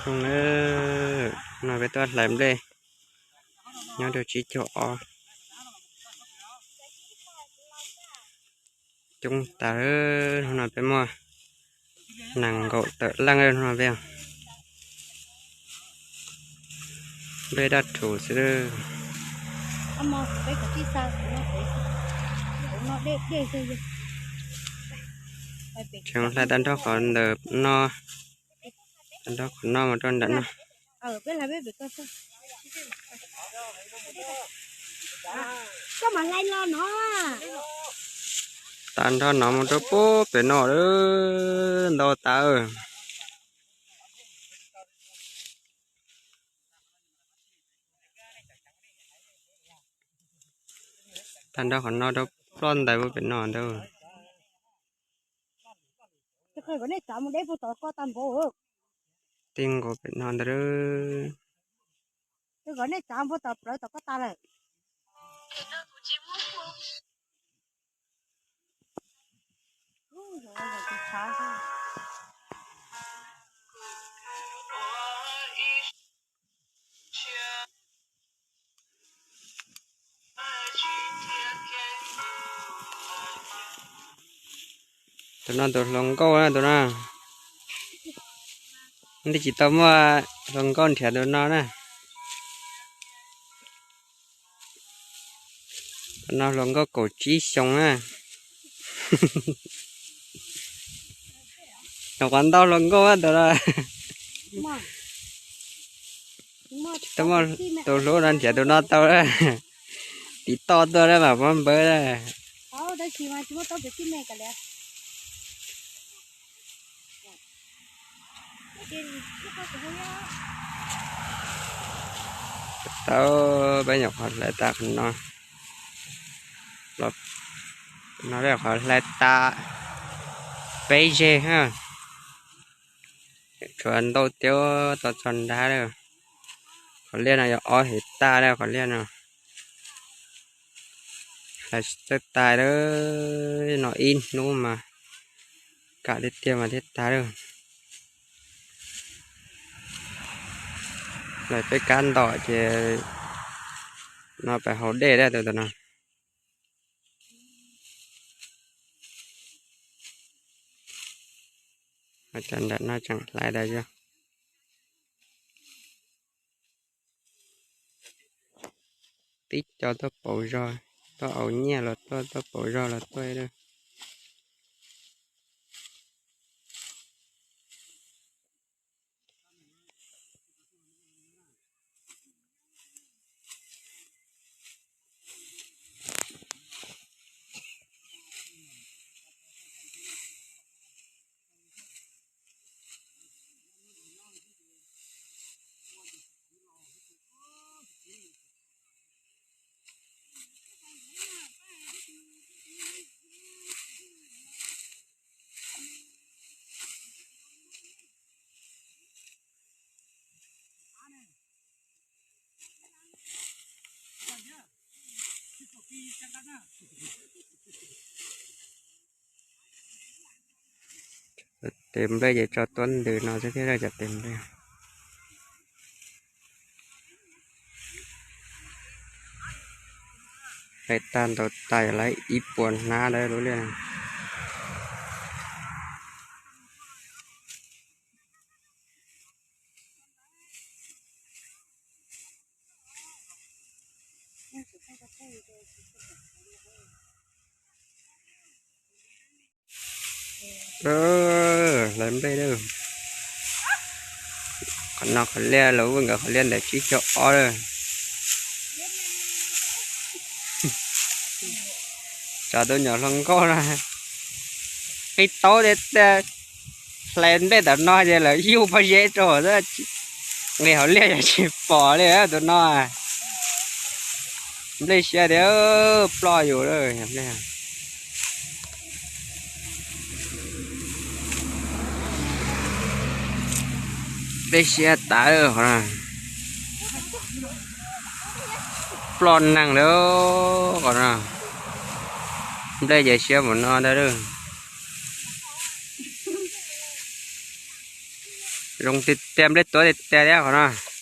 Hnub no peb tuaj hlais nplej nyob rau tsib caug ob. Coob tas, hnub no peb muaj nees nkaum tawm leej hnub no peb. Nplej daj rhuv xwb. Tseem hlais tag nrho qhov ntawm no, tag nrho qhov no mus rau nram no. Tag nrho no mus rau puag pem no lawm, ntau tas. Tag nrho qhov no rau ploj ntais puag pem no ntag. Tej nkaus pem no ntag. Tus no tus hluas nkauj na tus no. Nws tsis tau muaj hluas nkauj nrhiav tus no na. Tus no hluas nkauj kaum tsib xyoo na. Nyuam qhuav ntau hluas nkauj tus no. Tsis tau muaj tus hlub no nrhiav tus no tau. Tiv toj tuaj na mas muab npawb na. Tau, peb nyuam qhuav hlais tas qhov no. No peb qhuav hlais tas peb zeg na. Tshuav ntau tiag tau txog nrab lawm. Qhov liaj no yog ob hais tag lawm qhov liaj no. Hlais tsis txawj tas lawm, no ib hnub mas kam tiag tiag mas thiaj tas lawm. Hlais peb kab ntom ces no pais haus dej lawm tus no. Cov nram no tseem hlais tas yog tib co tuaj pauv zog, tuaj aus nyiaj los tuaj, tuaj pauv zog los tuaj lawm. Tes nplej ces tso tuab ntws no xwb thiab cov tes nplej. Hlais tag ntaus tas lawm ib puas hnab lawm lub liaj. Hlais nplej lawm. Qhov no qhov liaj los vij nkawd qhov liaj ntawm tsib caug ob lawm. Tsov tus nyuam hluas nkauj no qi taub tiag tiag, hlais nplej tom no ces lawv yuj pob zeb rau xwb, nqis hauv liaj yog tsis pom li tus no. Nplej siab tiag, ploj yus lawm. Nplej siab tas, ploj neeg lawm qhov no. Nplej ces siab mus no ntag lawm. Zoo tiag tiag, nplej tuab tiag tiag thiab qhov no.